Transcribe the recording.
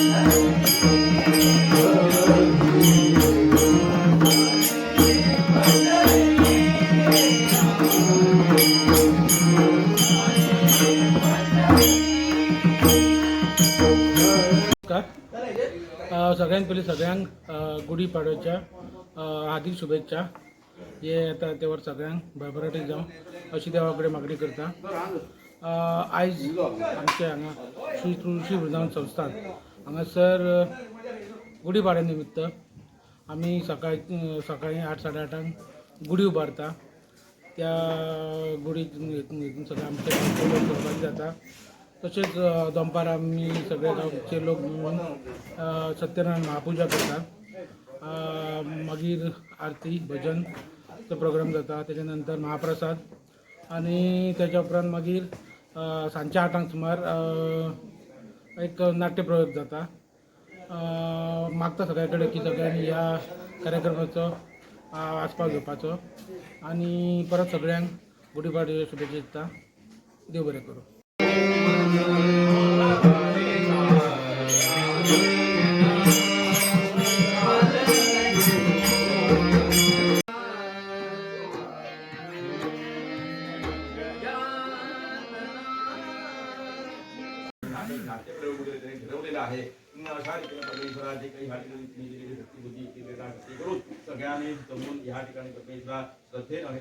नमस्कार. सगळ्यात पयलीं सगळ्यांक गुडी पाडव्याच्या हार्दीक शुभेच्छा. हे येता ते वर्स सगळ्यांक भरभराटी जावं अशी देवा कडेन मागणी करता. आयज आमचे हांगा श्री तुळशी वृंदावन संस्थान हांगासर गुडी पाडव्या निमित्त आमी सकाळी सकाळी 8 साडे 8 गुडी उबारता. त्या गुडीत हितून सगळें आमचें लोक सहभागी जाता. तशेंच दनपार आमी सगळे गांवचे लोक मेळून सत्यनारायण महापुजा करता. मागीर आरती भजन तो प्रोग्राम जाता. तेच्या नंतर महाप्रसाद आनी तेच्या उपरांत मागीर सांजच्या 8 सुमार एक नाट्य प्रयोग जाता. मागता सगळ्या कडेन की सगळ्यांनी ह्या कार्यक्रमाचो आस्पाव घेवपाचो आनी परत सगळ्यांक गुडी पाडव्याच्यो शुभेच्छा दिता. देव बरें करूं. नाट्यप्रयोग वगैरे त्यांनी ठरवलेला आहे. अशा रीतीने परमेश्वरा जे काही ह्या ठिकाणी केलेली भक्ती होती ती करून सगळ्यांनी जमून ह्या ठिकाणी परमेश्वरा श्रद्धेने आणि